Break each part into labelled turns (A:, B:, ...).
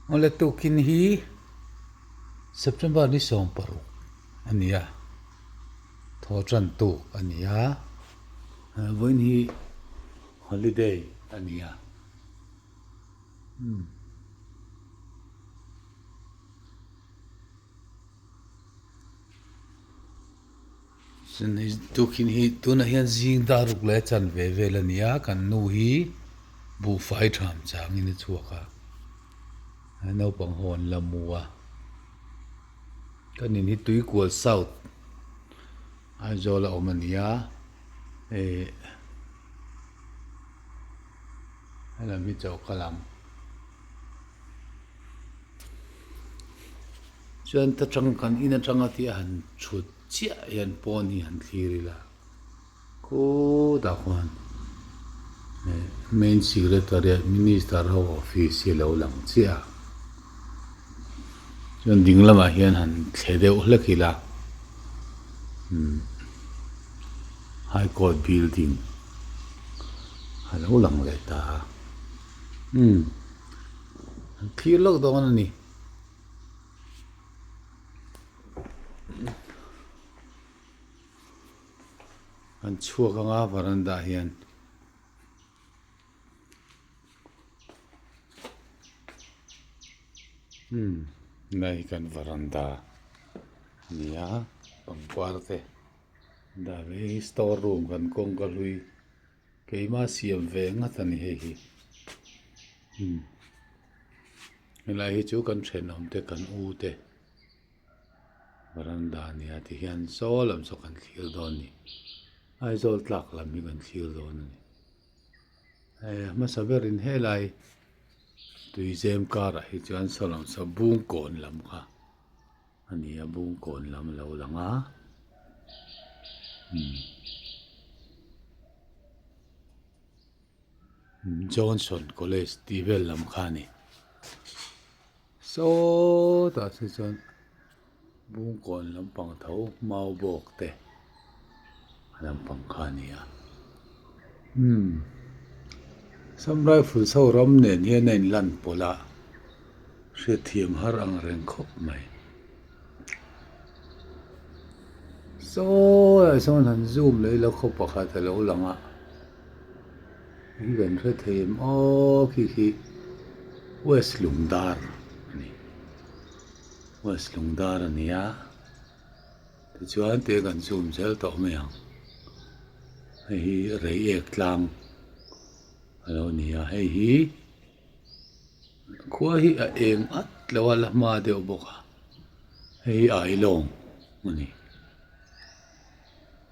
A: Awle tukin hi September ni 16 a ni a, thaw tan tuk a ni a, vawiin hi holiday a ni a. Tukin hi tunah hian zing dar ruk leh chanve vel a ni a, kan nu hi buhfai tham changin a chhuak a, naupang ho an la mu a, kan in hi Tuikual South Aizawl a awm a ni a, hei helam hi choka lam. Chuan ta tang kan in atanga tih a han chhut chiah hian pawn hi han thlir ila khutah khuan eh main secretariat minister ho office hi a lo lang chiah a chuan ding lamah hian han thle deuh hlek ila umm high court building a lo lang leh ta a umm. An thlir lawk dawn a ni. An chhuak anga varanda ah hian. Umm nai kan varanda a ni a pangpar te dah ve hi store room kan kawngka hlui. Keimah siam ve ngat a ni hei hi umm helai hi chu kan thenawm te kan u te varanda a nia ti hian saw lam saw kan thlir dawn a ni Aizawl tlak lam hi kan thlir dawn a ni hei a hmasa berin helai tuizem karah hi chuan saw lam saw bungkawn lam kha. A ni a bungkawn lam a lo lang a umm Johnson college tih vel lam kha a ni sawtah te chuan bungkawn lampang tho mau bawk te a lampang kha a ni a umm Assam rifles ho ram nen hian a inlan pawlh a. Hriatthiam har ang reng khawp mai. Saw ah sawn han zoom leh ila khaw pakhat a lo lang a, hi kan hre thei em aw khi khi West Lungdar a ni, West Lungdar a ni a, tichuan tih kan zoom zel tawh mai ang, hei hi Reiek tlang a lo ni a, hei hi. Khua hi a eng at lo a la hma deuh bawk a hei hi ailawng a ni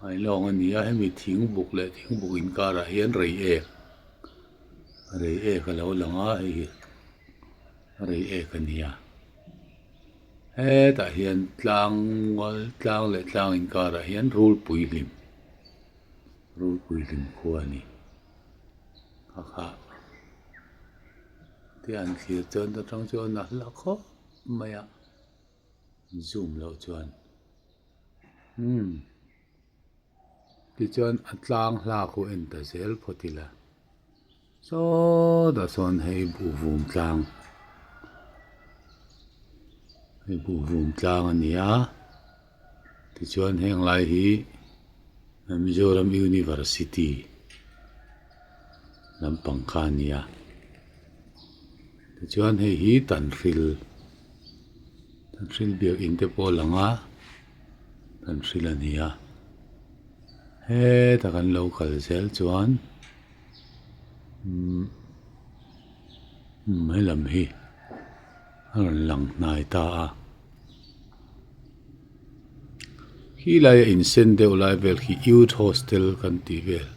A: ailawng a ni a hemi thingbuk leh thingbuk inkarah hian reiek reiek a lo lang a hei hi reiek a ni a hetah hian tlang mual tlang leh tlang inkarah hian rulpui hlim rulpui hlim khua a ni. Kha te an thlir chuan ta tang chuan a hla khawp mai a zoom loh chuan umm tichuan a tlang hla khu en ta zel phawt ila sawtah sawn hei buhvum tlang hei buhvum tlang a ni a tichuan heng lai hi. Mizoram University lampang kha a ni a tichuan hei hi Tanhril Tanhril biakinn te pawh a lang a Tanhril a ni a hetah kan lo kal zel chuan umm helam hi a rawn lang hnai ta a. Khi laia insen deuh lai vel khi youth hostel kan tih vel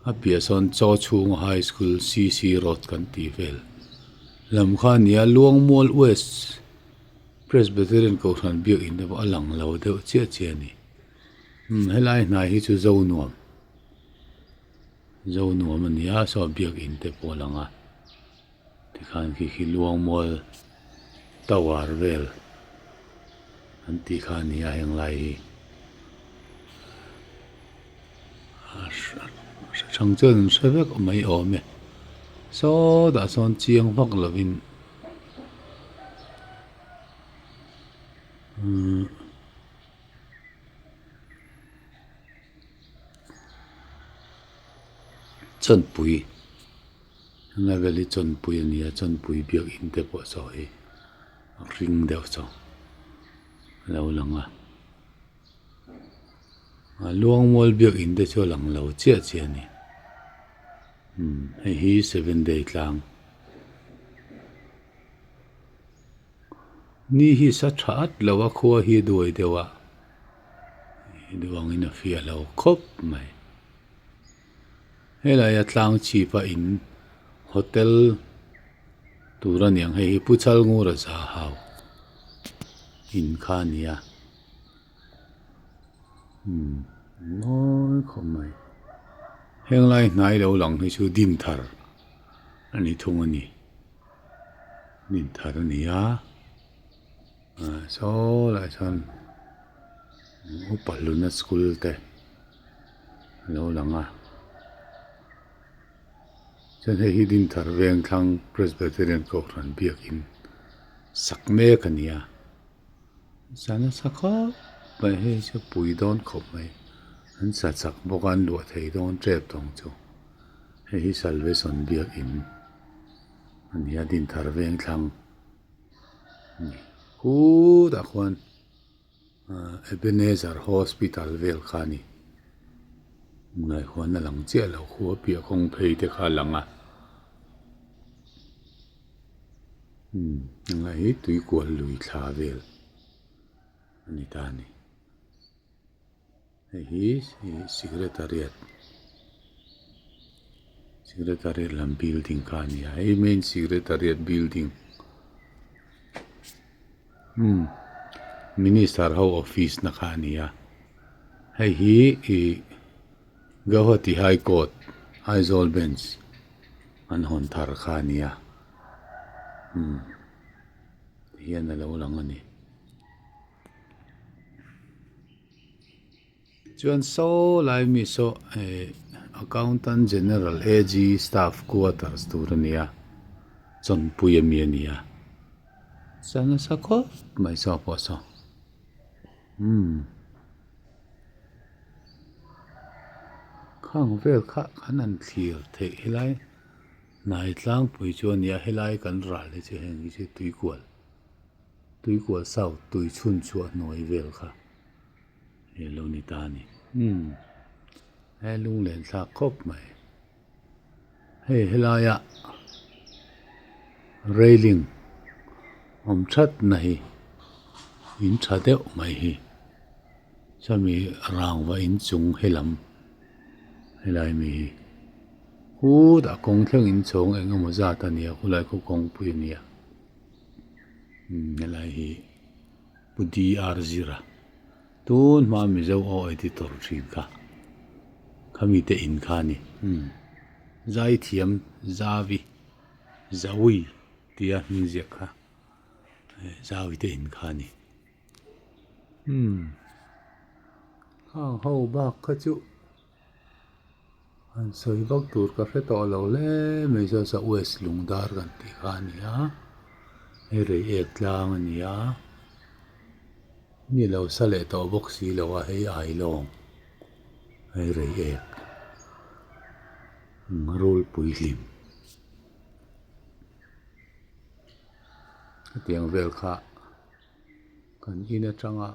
A: a piah sawn chaw chhung high school c c road kan tih vel lam kha a ni a Luangmual west presbyterian kohhran biakin te pawh a lang lo deuh chiah chiah a ni umm helai hnai hi chu zonuam zonuam a ni a saw biakin te pawh a lang a. Tikhan khi khi Luangmual Tower vel an tih kha a ni a heng lai hi a hrang chuan an hre vek mai awm e sawtah sawn chiang vak lovin. Umm chawnpui helai vel hi chawnpui a ni a chawnpui biakin te pawh saw hi a hring deuh saw a lo lang a a luangmual biakin te chu a lang lo chiah chiah a ni umm hei hi seven day tlang. Ni hi sa tha at lo a khua hi a duai deuh a duangin a fiah lo khawp mai helaia tlang chhip a in hotel tur a niang hei hi pu chalngura za hau in kha a ni a umm mawi khawp mai henglai hnai lo lang hi chu dinthar a ni thung a ni. Hnim thar a ni a ah saw lai sawn upa hluna school te a lo lang a chuan hei hi Dinthar Vengthlang Presbyterian Kohhran biakin sak mek a ni a sa nasa khawp mai hei chu pui dawn khawp mai an sa chak bawk a an luah thei dawn tep tawng chu hei hi Salvation biakin. A ni a Dinthar Vengthlang a ni khutah khuan ahh Ebenezer Hospital vel kha a ni ngaihhuan a lang chiah lo khu a piah kawng phei te kha a lang a umm heng hi tuikual lui thla vel a ni ta a ni. Hei hi secretariat secretariat lam building kha a ni a hei main secretariat building umm minister ho office na kha a ni a hei hi ih Guwahati high court Aizawl bench an hawn thar kha a ni a umm tihian a lo lang a ni. Chuan saw lai mi saw eh accountant general AG staff quarters tur a ni a chawnpui ami a ni a sa nasa khawp mai saw pawh saw umm khang vel kha kan han thlir theih helai hnai tlangpui chu a ni a helai kan ral hi chu heng hi chu tuikual. Tuikual South tui chhun chhuah hnuai vel kha he lo ni ta a ni. Umm he lunglen thlak khawp mai. Hei helaia railing awm that na hi in tha deuh mai hi sawmi rangva inchung helam helai mi hi khutah kawng thleng inchhawng eng emaw zat a nia khulai khaw kawngpui a nia. Helai hi Pu DR Zira tun hma Mizo aw editor thin kha khami te in kha a ni Zaithiam Zavi Zawi tia hming ziak kha Zawi te in kha a ni khang ho bak kha chu. Han sawi vak tur ka hre tawh lo hle mai chuan sa west lungdar kan tih kha a ni a hei reiek tlang a ni a ni lo sa leh tawh bawk si lo a hei ailawng hei reiek rulpui hlim hetiang vel kha kan in atanga.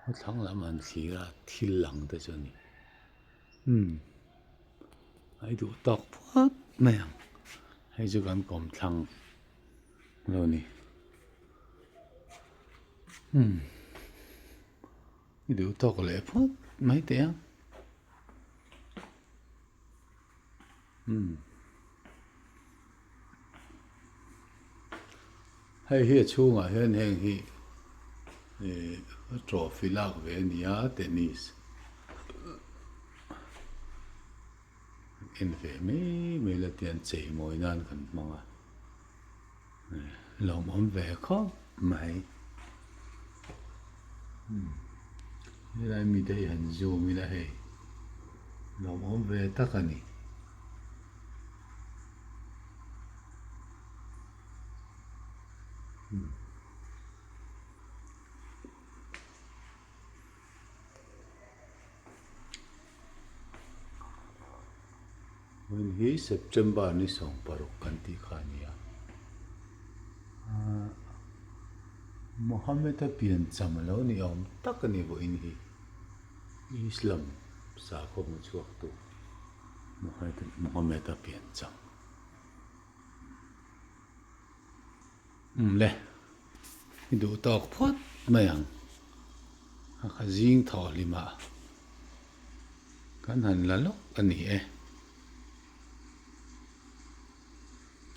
A: A thlang lam han thlir a thil lang te chu a ni umm a i duh tawk phawt mai ang hei chu kan kawm thlang lo a ni umm i duh tawk leh phawt mai teh ang umm hei hi a chhungah hian heng hi ihh trophy lak ve a ni a tennis en ve mai mai la tian chei mawi nan kan hmang a lawmawm ve khawp mai helai mite hi han zoom ila hei lawmawm ve tak a ni. Vawiin hi September ni 16 kan tih kha a ni a. Ahh Mohammed-a piancham a lo ni awm tak a ni vawiin hi. Islam sakhaw hmu chhuaktu Mohammed-a piancham. Umm le, i duh tawk phawt mai ang. A kha zing thawh hlimah kan han la lawk a ni e.